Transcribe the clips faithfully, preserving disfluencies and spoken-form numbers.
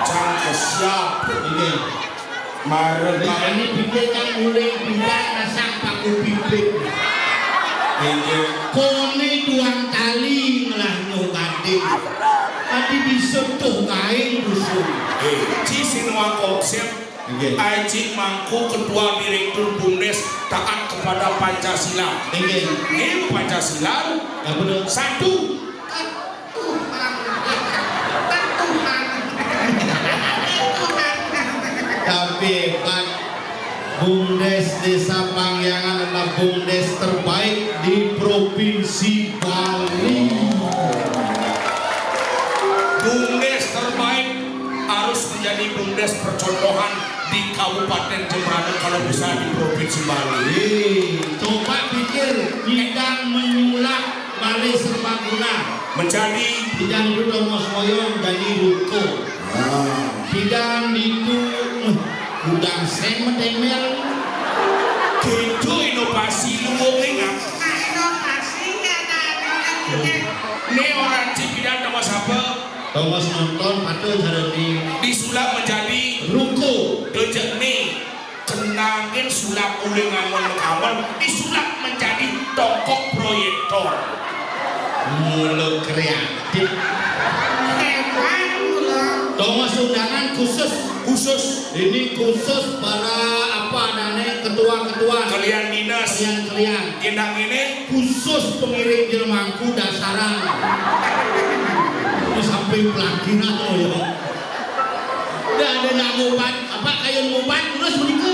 Cang kesiap. Ini. Mareng. Ini pikir kan mulai pindah nasang paku pimpin. Ini. Kone duang kali ngelah nyo gading. Tadi bisa tuh kain busung. Eh, ci sinua konsep. Nggih. Aji Mangku, Ketua Direktur BUMDes, taat kepada Pancasila. Nggih. Ini Pancasila. Ya, bener. Satu. Tapi hebat. BUMDes Desa Pangyangan adalah BUMDes terbaik di Provinsi Bali. BUMDes terbaik harus menjadi BUMDes percontohan di Kabupaten Jembrana, kalau bisa di Provinsi Bali. Coba pikir, bidang menyulap balai serbaguna. Menjadi. Bidang itu tongos moyong jadi ruko. Ah. Bidang itu, eh, gudang semen temel. Itu inovasi luwung ning apa? Inovasi ya, ada, ada, ada. Ini orang Cipinang tongos apa? Tongos nonton, patut harus di disulap menjadi ruko. Dejek nih, kenangin sulap oleh ngangon kamar, disulap menjadi toko proyektor. Mula kreatif. Hebat, mula. Tongos undangan khusus. Khusus. Ini khusus para apa adanya ketua-ketua. Kalian dinas. Kalian-kalian. Gendang ini. Khusus pengiring jero Mangku dasaran. Ini sampai pelantiran, oh ya. Udah ada nak ngubat, apa, kayun ngubat, terus menika.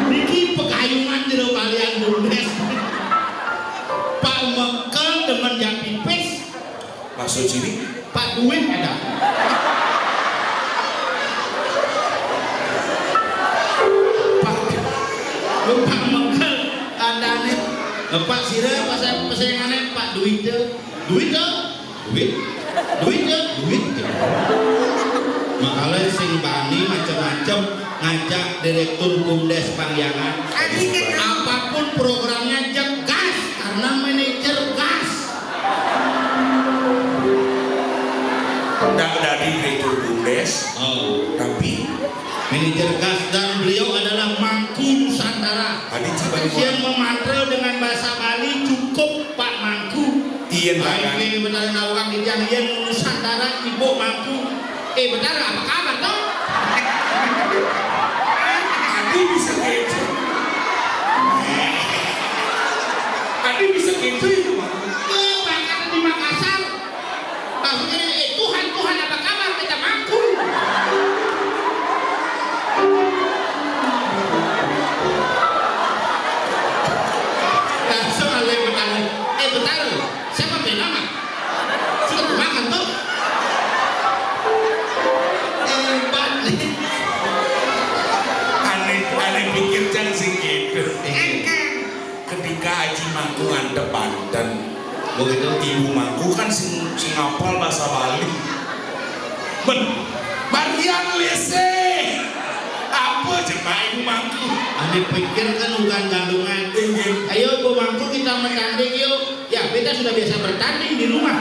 Niki pekayunan jero balian BUMDes. Pak Mekel demen jak pipis. Maksud sini? Pak duit ada. Pak, Pak Mekel, tandane. Pak sira pas pesengane Pak duit de. Duit de. Duit. Duit de, duit de. Makanya sing bani macam-macam ngajak Direktur BUMDes Pangyangan. Apapun programnya, cek gas karena manajer gas. Ndak dadi Direktur BUMDes. Oh. Tapi manajer gas, dan beliau adalah Mangku Nusantara. Tadi Cibai. Yang memantrel dengan bahasa Bali cukup Pak Mangku. Iya, Pak. Ini benar orang yang yang Nusantara, Ibu Mangku. Eh, benar apa kabar toh? Tadi bisa gitu. Tadi bisa gitu itu, Pak. Eh, Pak, kata di Makassar. Maksudnya, eh, Tuhan, Tuhan, apa kabar? Kita Mangku. Langsung alih bertanya, eh, bentar, siapa punya nama? Sudah dimakan tuh. Hebat nih. Aneh, aneh pikir kan sih gitu. Ketika Aji Mangku ngantep Banten, begitu Ibu Mangku kan sing, sing apal bahasa Bali. Ben, bagian lese. Apa cemai Ibu Mangku? Ane pikir kan bukan gandungan. Inggih. Ayo, Bu Mangku, kita bertanding yuk. Ya, kita sudah biasa bertanding di rumah.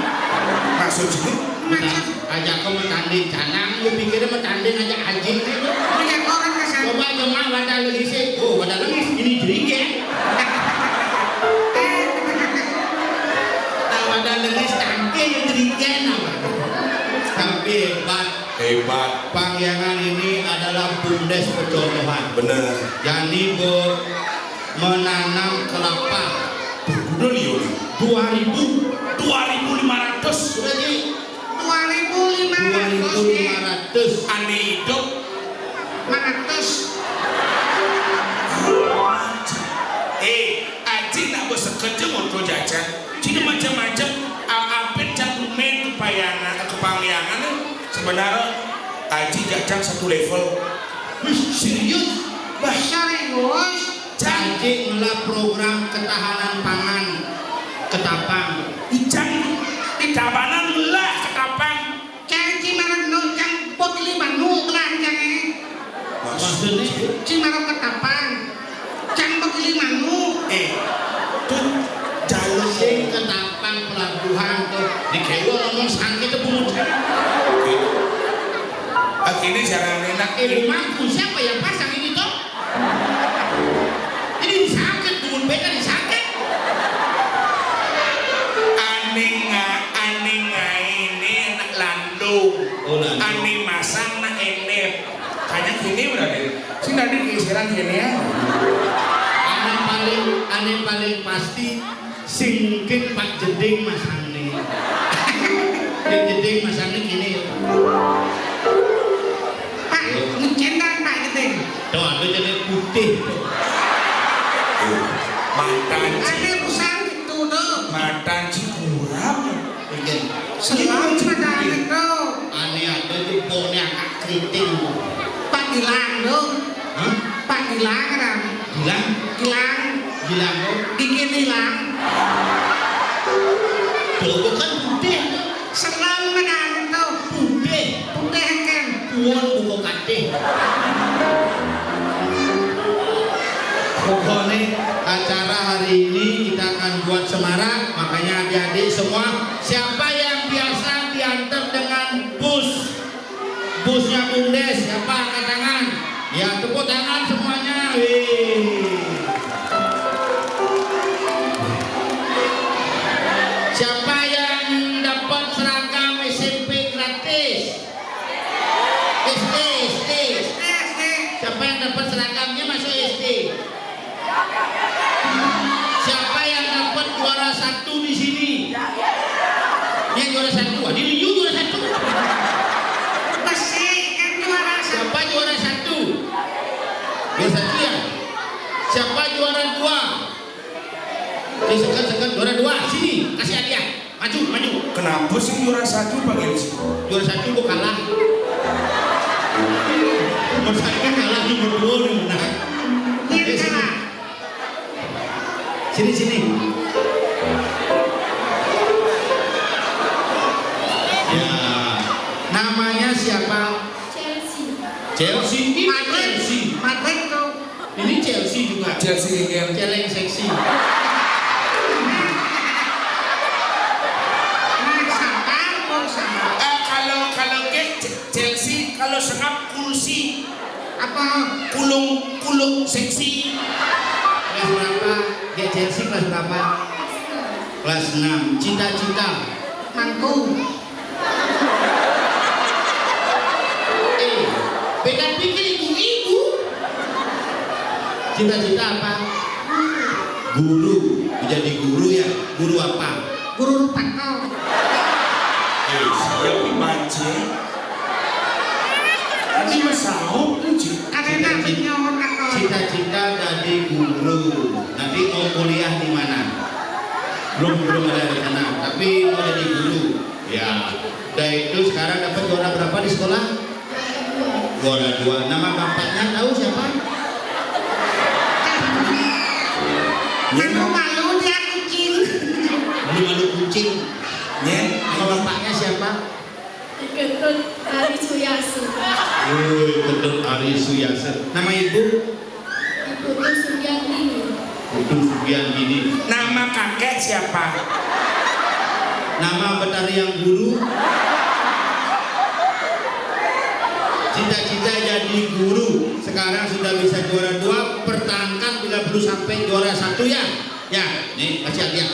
Maksud sih? Maksud? Ajak kau bertanding canang, lu pikirnya bertanding aja anjing gitu. Punya orang ke sana. Coba cuma wadah lengis. Oh, wadah lengis, ini jerigen. Nah, wadah lengis tangke yang jerigen apa? Tapi hebat. Hebat. Pangyangan ini adalah BUMDes percontohan. Bener. Jadi, Bu, menanam kelapa. Bener, yo. Dua ribu. Dua ribu lima ratus. Sudah, Ji. Dua ribu lima ratus, Ji. Dua ribu lima ratus. Ane hidup. Lima ratus. Eh, Aji nak besekeja moto jajan. Cina macam-macam. A-, apit cang dumen kepayangan, kepangyangan. Sebenarnya Aji jajang satu level. Wih, serius? Bah, serius? Jajik ngelah program ketahanan pangan Ketapang. Ijang di Tabanan ngelah Ketapang. Jajik marang no jang pot lima nu ngelah jang, eh. Maksudnya? Cing marang Ketapang. Cang begini manu. Eh, tuh jalur sing Ketapang pelabuhan tuh. Dikewa ngomong sangkit tuh pungut. Ini jarang enak. Eh, rumahku, siapa yang pasang ini, toh? Ini disakit, duun beta disakit. Aning, aning ini enak landung. Oh, landung. Aning masang nak endep. Hanya gini berarti. Sing tadi geseran gini ya. Ane paling, ane paling pasti sing mungkin Pak Jeding masang nih. Pak Jeding masang nih gini ya. Pak, ngecen dah Pak Jeding. Tuh, ada jadi putih. Matan ci-, ada pesan gitu tuh. Matan Cikurang. Oke. Selamat datang tuh. Ane ada tuh pone angkat keriting. Pak Gilang tuh. Hah? Pak Gilang kan? Gilang? Gilang. Gilang tuh. Bikin hilang. Tuh, bukan putih. Selam kan tuh. Putih. Putih kan. Puon buku katih. Pokoknya acara hari ini kita akan buat semarak, makanya adik-adik semua, siapa yang biasa diantar dengan bus, busnya BUMDes, siapa angkat tangan? Ya, tepuk tangan semuanya. Wih. Siapa yang dapat seragam S M P gratis? S D, S D. Siapa yang dapat seragamnya masuk S D? Siapa yang dapat juara satu di sini? Yang juara satu, wah, ini you juara satu. Masih kan juara satu. Siapa juara satu? Juara satu ya? Siapa juara dua? Oke, sekat, sekat, juara dua, sini, kasih hadiah. Maju, maju. Kenapa sih juara satu panggil sih? Juara satu kok kalah. Nomor satu kalah, nomor dua udah menang. Oke, sini. Sini, sini. Ya, namanya siapa? Chelsea. Chelsea, ini Madrid. Chelsea. Madrid tuh. Ini Chelsea juga. Chelsea ini. Celeng seksi. Nah, sabar, kok sabar. Eh, kalau, kalau ke Ch-, Chelsea, kalau sengap kursi. Apa? Kulung, kulung seksi. Kelas berapa? Ya, Chelsea kelas berapa? Kelas enam. Cita-cita? Mangku. Eh, beta pikir ibu-ibu. Cita-cita apa? Guru. Jadi guru ya? Guru apa? Guru rupa kau. Eh, siap dipancing. Ini masaup tuh, Ci. Karena cita-cita, cita-cita jadi guru. Nanti mau kuliah di mana? Belum, belum ada rencana. Tapi mau jadi guru. Ya. Udah itu sekarang dapat juara berapa di sekolah? Juara dua. Nama bapaknya tahu siapa? Malu-malu dia kucing. Malu-malu kucing. Ya. Nama bapaknya siapa? Ketut Ari Suyase. Woi, Ketut Ari Suyase. Nama ibu? Ibu Sugiantini. Ibu Sugiantini. Nama kakek siapa? Nama Betari yang guru. Cita-cita jadi guru. Sekarang sudah bisa juara dua. Pertahankan bila perlu sampai juara satu ya. Ya, nih kasih hadiah.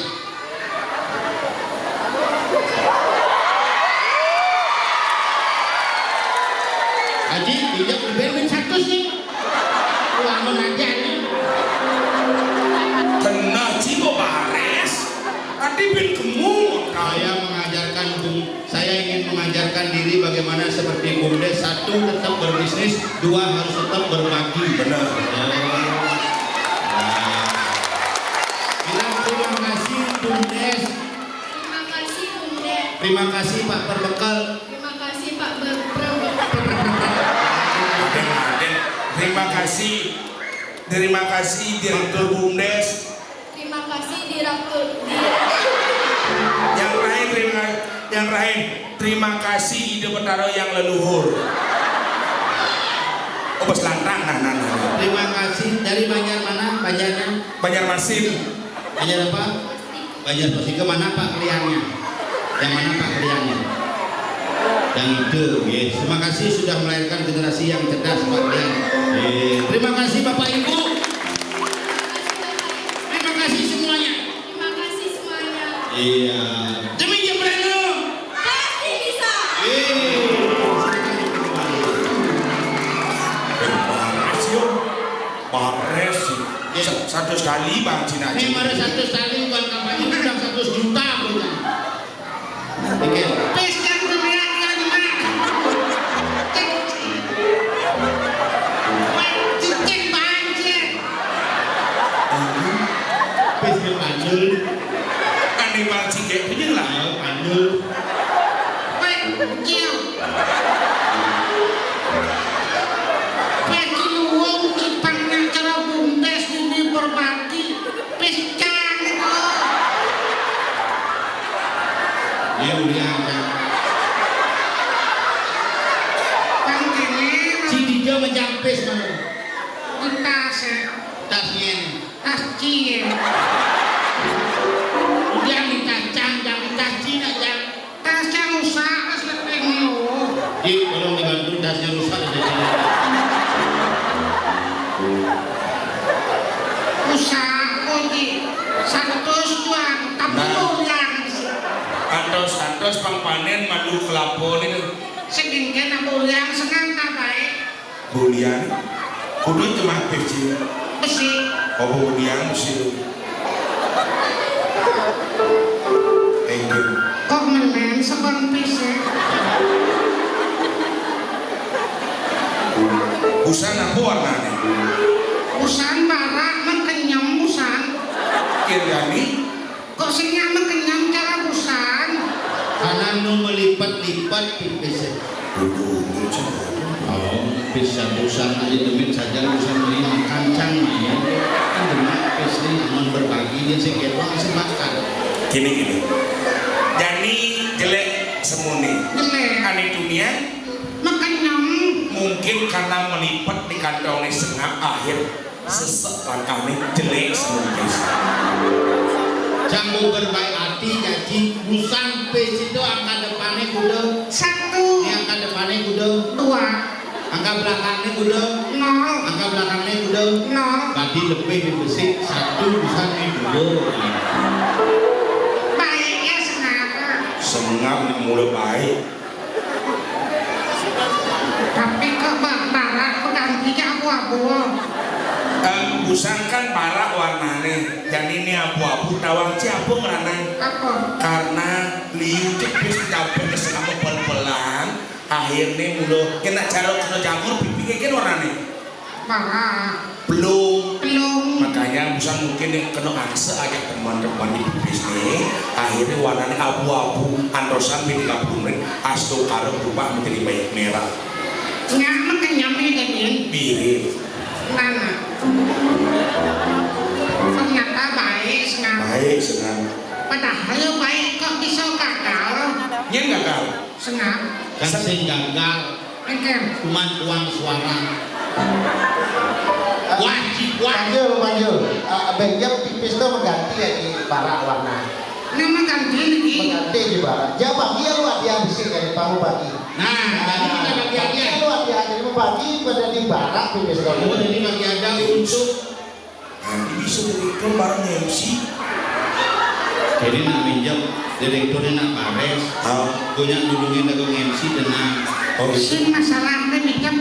Haji, pinjam ke ben satu sih. Uang aja nih. Benar, Cimo Bares. Nanti bin gemuk. Saya mengajarkan Bung, saya ingin mengajarkan diri bagaimana seperti BUMDes. Satu, tetap berbisnis. Dua, harus tetap berbagi. Benar. Oh. Nah. Bilang terima kasih, BUMDes. Terima kasih, BUMDes. Terima kasih, Pak Perbekal. Terima kasih, Pak Ber-, Ber-, Ber-, Ber-, Aden, Aden. Terima kasih. Terima kasih, Direktur BUMDes. Terima kasih, Direktur. Di- Yang lain, terima kasih. Yang lain, terima kasih Ida Betara yang leluhur. Oh, bos lantang, nah, nah, nah. Terima kasih. Dari Banjar mana? Banjarnya? Banjarmasin. Banjar apa? Banjar Pasir. Ke mana Pak Kliangnya? Yang mana Pak Kliangnya? Yang itu, yes. Terima kasih sudah melahirkan generasi yang cerdas, Pak Rian. Eh, terima kasih Bapak Ibu. Terima kasih semuanya. Terima kasih semuanya. Iya. Demi Jebrano. Pasti bisa. Eh, silakan. Bares, yo. Bares, yo. Iya. Sa-, satu kali, Bang Cina. Ini baru satu kali, bukan kampanye, udah satu juta, bukan? Oke. Pis yang teriak lagi, Mak. Cek. Wah, cicing banjir. Pis yang panjul. Kan di Bang Cike, bener lah. Oh, panjul. Wah, cil. Wah, cil, wong cipang yang cara bumdes ini berbagi. Pis cang itu. Iya, ulian, Cang. Pang kene. Si Dijo ngejang pis, mana? Di tas, ya. Tas yen. Tas cien. Ulian di tas cang, jang di tas cina, jang. Tas cang rusak, tas lepeng lo. Ji, tolong dibantu, tasnya rusak, ada cina. Rusak, kok, Ji? Satus juang, tapi Nah. Ulian. Antos-antos pang panen madu kelapa ini. Segengken apa Ulian, senang tak baik? Bulian, kudu cemah peci. Besi. Oh, bulian besi. Thank you. Kok menen sebang pisi? Busan apa warnanya? Busan barak, mengkenyem busan. Kirgani? Kok sing nyaman kenyang cara busan? Karena nu melipat-lipat pipis. Kudu, kudu, cuma. Oh, pis satu sana aja demit saja bisa beli makan cang ya. Kan demak pis ini aman berbagi dia sih kayak uang sih makan. Gini, gini. Jani jelek semuni. Jelek. Ane dunia Makan nyam. Mungkin karena melipat di kantongnya sengap akhir sesek langkahnya jelek semuni. Jambu berbaik hati, jadi busan pis itu angka depannya kuda. Satu. Ini angka depannya kuda. Dua. Angka belakangnya kuda. Nol. Angka belakangnya kuda. Nol. Berarti lebih di besi satu busan ini dulu. Baiknya sengap. Sengap nak mula baik. Tapi kok ba-, barak penggantinya abu-abu? Eh, busan kan barak warnane. Jadi ini abu-abu tawang ci apa ngeranang? Apa? Karena liu cepis dapet sama pel-pelan, akhirnya mula kena cara kena jamur pipi kayak gini warnane. Barak. Belum. Belum. Makanya busan mungkin yang kena angsa aja teman-teman di pipis nih. Akhirnya warnanya abu-abu, antosan di tiga puluh menit, asto karo berubah menjadi baik merah. Nggak makan nyampe jadian. Mirip. Mana? Ternyata baik, senang. Baik, senang. Padahal ya baik, kok bisa gagal? Nyen gagal. Sengap. Kan sing gagal Engkem. Cuman uang suara. Wajib, wajib. Panjul, panjul. Eh, bengkel pipis tuh mengganti ya di barak warna. Nama ganti lagi. Mengganti di barak. Dia bagi ya lu hadiah bisi dari pamu bagi. Nah, jadi kita bagi hadiah. Lu hadiah jadi bagi pada di barak pipis tuh. Oh, jadi bagi ada untuk Nanti bisa direktur bareng M C. Jadi nak minjem direkturnya nak bares. Ah. Punya dulungin lagu M C tenang. Oh, gitu. Sing masalahnya minjem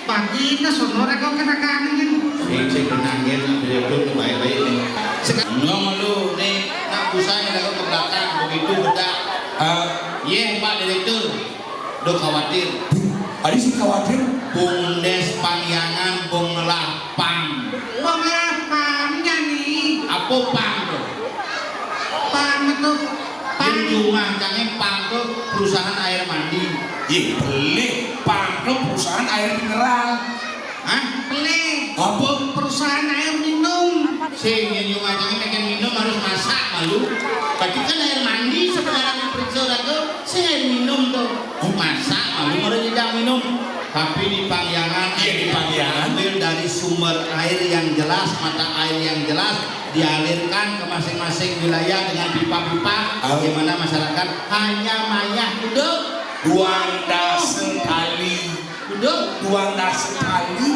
bagi ke sono reko kena kangen. Sing, sing tenang ya, direktur tuh baik-baik nih. Sekarang ngomong lu nih, nak usahanya lagu ke belakang, begitu bedak. Ah. Iya, Pak Direktur. Do khawatir. Ada sih khawatir. Bumdes Pangyangan, bung ngelah pam. Bung ngelah pam, jani. Apa pam tuh? Pam itu, pam. Di rumah kami pam tuh perusahaan air mandi. Ih, beli pam tuh perusahaan air mineral. Hah? Beli. Apa? Perusahaan air minum. Sing, yang rumah kami makan minum harus masak malu. Berarti kan air mandi sebenarnya periksa tuh. Sing air minum tuh. Oh, masak malu baru tidak minum. Tapi di Pangyangan, iya, di Pangyangan. Diambil dari sumber air yang jelas, mata air yang jelas, dialirkan ke masing-masing wilayah dengan pipa-pipa, oh, di mana masyarakat hanya mayah duduk. Duang dasa tali. Udah? Duang dasa tali.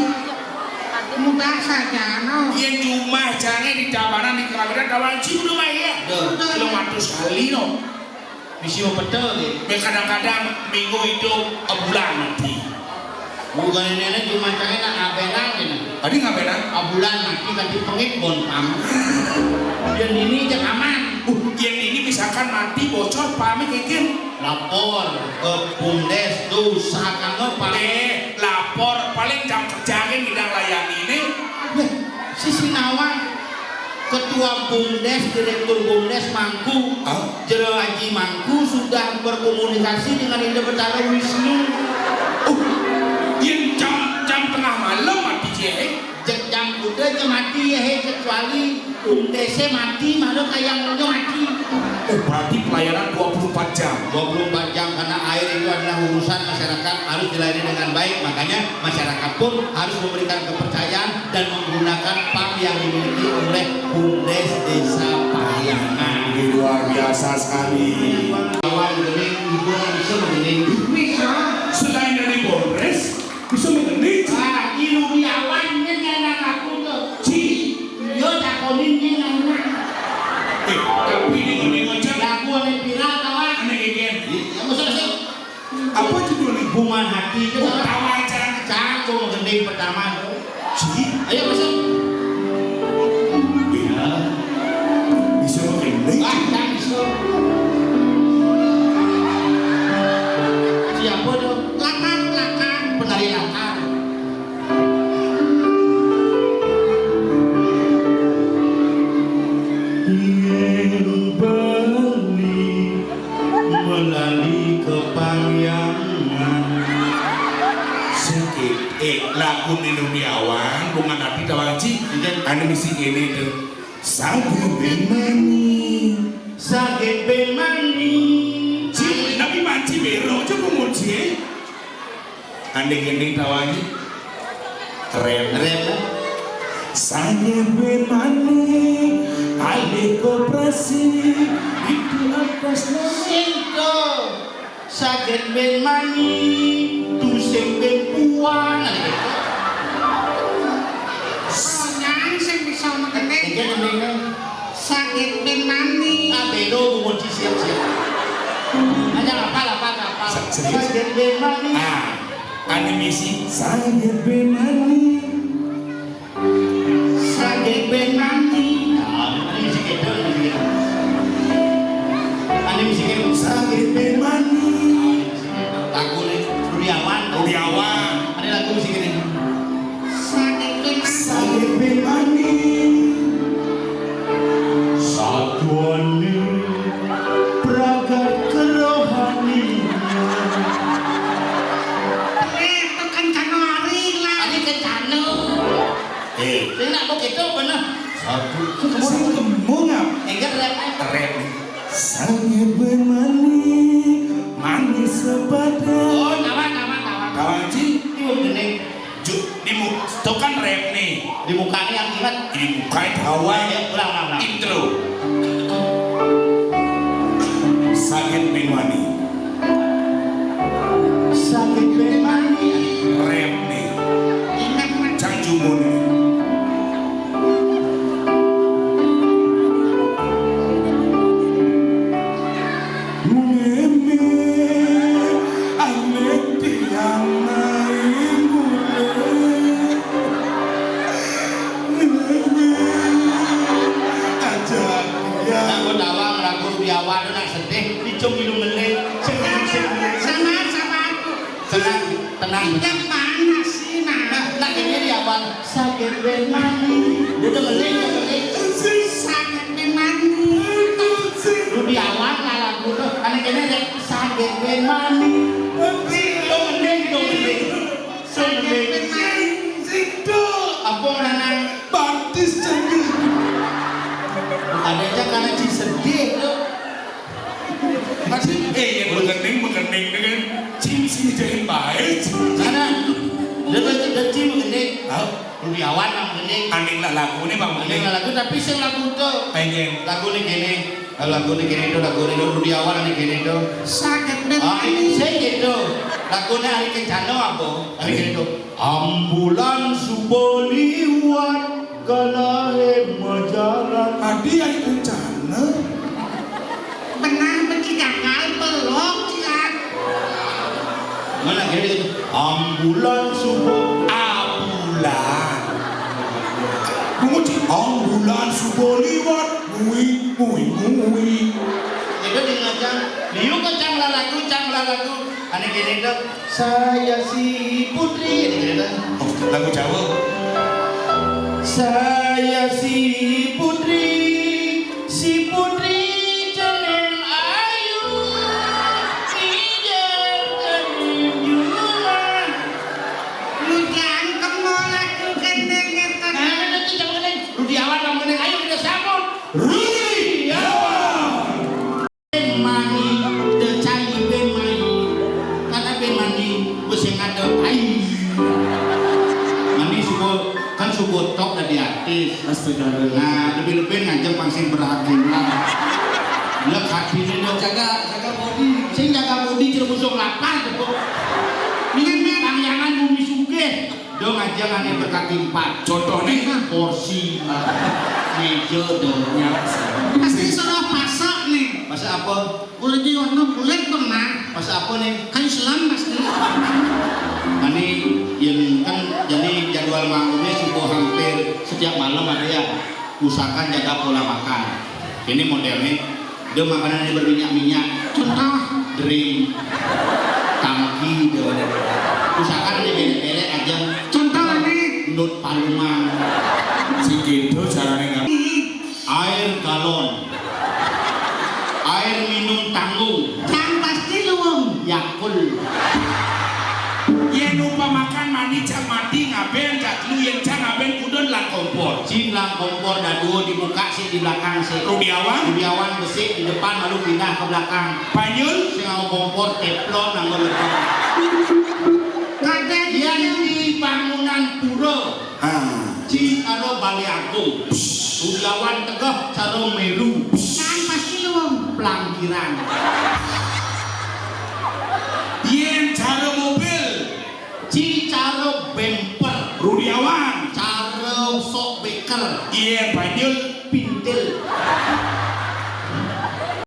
Mudah saja, no. Yén jumah jangé di damanan di kelawinan dawang ci udah mah ya. Udah. Telung atus tali, no. Bisi mepété, ya. Kadang-kadang minggu hidup, sebulan mati. Bukan ini, ini jumah jangé nak abénan, ya, nah. Tadi ngabénan? Sebulan mati, tadi pengit, bon, pam. Yén ini cék aman. Uh, yén ini misalkan mati bocor, pamit, kékén. Lapor ke bumdes, tuh, usahakan lo, Pak. Eh, lapor, paling jam kerjaan ngidang layani ini. Wéh, sisi nawang. Ketua bumdes, direktur bumdes, Mangku. Hah? Jero Aji Mangku sudah berkomunikasi dengan Ida Betara Wisnu. Oh, yén jam, jam tengah malam mati, ya, eh? Jek jam kuda aja mati, ya, hé, kecuali bumdesé mati, malah kayang nyonya mati. Oh, berarti pelayanan dua puluh empat jam. Dua puluh empat jam, karena air itu adalah urusan masyarakat, harus dilayani dengan baik. Makanya masyarakat pun harus memberikan kepercayaan dan menggunakan pam yang dimiliki oleh Bumdes Desa Payangan. Ini luar biasa sekali. Awan gini, ibu bisa begini. Bisa. Selain dari Bumdes, bisa mengendi. Ah, ilung di awan, ini enak aku tuh. Ci. Yo, takonin ini enak. Eh, tapi ini ngomong aja. Lagu oleh viral, kawan. Aneh, Gegen. Iya, masuk, masuk. Apa judulnya? Bunga Hati itu. Oh, tahu aja. Canggung gending pertama. Ci. Ayo, masuk. Iya. Bisa begini. Ah, jangan bisa. Siapa tuh? Latar, latar. Penari latar. Yén bali melali kepangyangan. Sakit, eh, lagu Nino Miawan, Bunga Hati, tawang ci, anu misi kéné tuh. Saged bén mani. Saged bén mani. Ci, tapi manci béro, coba muji. Andék-andék tawani. Rem. Rem. Saged bén mani, alih koperasi, itu atas nama. Sinto. Saged bén mani, tusing bén puan. Sanyang sing bisa mekené. Iki ngendéné. Saged bén mani. Ah, belo, Bu Muji, siap-siap. Hanya hafal, hafal, hafal. Sa-, serius? Saged bén mani. Ah, animasi. Saged bén mani. Saged bén mani. Ah, animasi kéto, animasi kéto. Animasi kéto. Saged bén mani. Lagu né Rudiawan. Rudiawan. Ada lagu sing kéné. Saged bén mani. Saged bén mani. Satuané pragat kerohanian. Eh, tekan Januari lah. Tadi ke Janu. Eh. Sing nak kok gitu bener. Satu. Sing kemung apa? Enggak, rep. Rep. Saged bén mani, mani sepadan. Oh, tawang, tawang, tawang. Tawang, Ci. Ini mau gini. Ju-, di mu-, itu kan rap nih. Di mukanya yang ingat. Di muka itu. Ayo, ulang, ulang, ulang. Intro. Saged bén mani. Saged bén mani. Rap nih. Ingat, Mas. Cang Jumo nih. Mémé, ané tiang main mulé. Mémé, ajak tiang. Nah, gua tawang lagu Rudiawan nak sedih, dicung minum melé. Sedih, sedih. Sabar, sabar. Tenang, tenang. Tidak panas sih, nah. Nah, nah, ini di awal. Saged bén mani. Udah melé, udah melé. Saged bén mani. Rudiawan lah lagu tuh. Ané kéné deh. Saged bén mani. Dong gending, dong gending. Saged bén mani. Apa orang nang? Baptis jadi. Ada aja karena ci sedih tuh. Masih, eh, yang mengening, mengening dengan ci misi ngejahin baé. Sana, dia baca, dia ci mengening. Hah? Rudiawan mah mengening. Aning lah lagu ini, Bang, mengening. Aning lah lagu, tapi sing lagu tuh. Pengen. Lagu ini gini. Lagune kene to, lagune to, Rudi Awan ane kene to. Saged Ah, niki sing gitu. Lagune Ari Kencana apa? Ane kene to. Ambulan suba liwat kalahe majalan. Adi Ari Kencana. Benah beci gagal belok, Cian. Mana kene? Ambulan suba. Ambulan. Bungut, ambulan suba liwat. Ngui, ngui, ngui. Itu di ngajang. Liu ke cang lalagu, cang lalagu. Ane kene to. Saya si Putri, ane kene to. Oh, lagu Jawa. Saya si Putri, si Putri jeneng ayu, injil jeneng juang. Lu jangan kemo lagu kene ngeten. Nah, nah, nah, itu jangan kene. Rudi Awan, jangan kene. Ayo kita sambut. Rudi Awan. Ben mani, teu cai ben mani. Karena ben mani, wis sing ada tai. Mani subuh, kan subuh tok dari artis. Astaga. Nah, lebih-lebih ngajak pang sing berhati. Lek hatine dong. Jaga, jaga body. Sing jaga body, cerebusung lapar, tuh. Ini nih, Parahyangan Bumi Sugih. Dong aja ngane berkaki empat. Contohnya? Kursi, meja, dong. Pasti suruh pasak nih. Pasak apa? Kulit di warna kulit dong, nah. Pasak apa nih? Kan Islam pasti. Mani, yang kan jadi jadwal manggungnya subuh hampir setiap malam ada ya. Usahakan jaga pola makan. Ini modelnya, dia makanan yang berminyak-minyak. Contoh? Drink, tangki, dia. Usahakan ini belek-belek aja. Contoh nih. Nut paluman. Si gitu caranya nggak. Air galon. Air minum tanggung. Yang pasti luwung. Yakul. Yen umpamakan mani cak mati ngaben, cak lu yen cak ngaben kudun lang kompor. Jin lang kompor dadua dibuka sik di belakang sik. Rudiawan? Rudiawan besik di depan lalu pindah ke belakang. Panyul? Sing nganggo kompor teflon nganggo lebong. Kadang yen di bangunan pura. Ah. Ci karo Bale Agung. Rudiawan tegeh karo Meru. Kan pasti luwung. Plangkiran. Yen cara mobil. Ci cara bemper. Rudiawan. Cara sok beker. Yen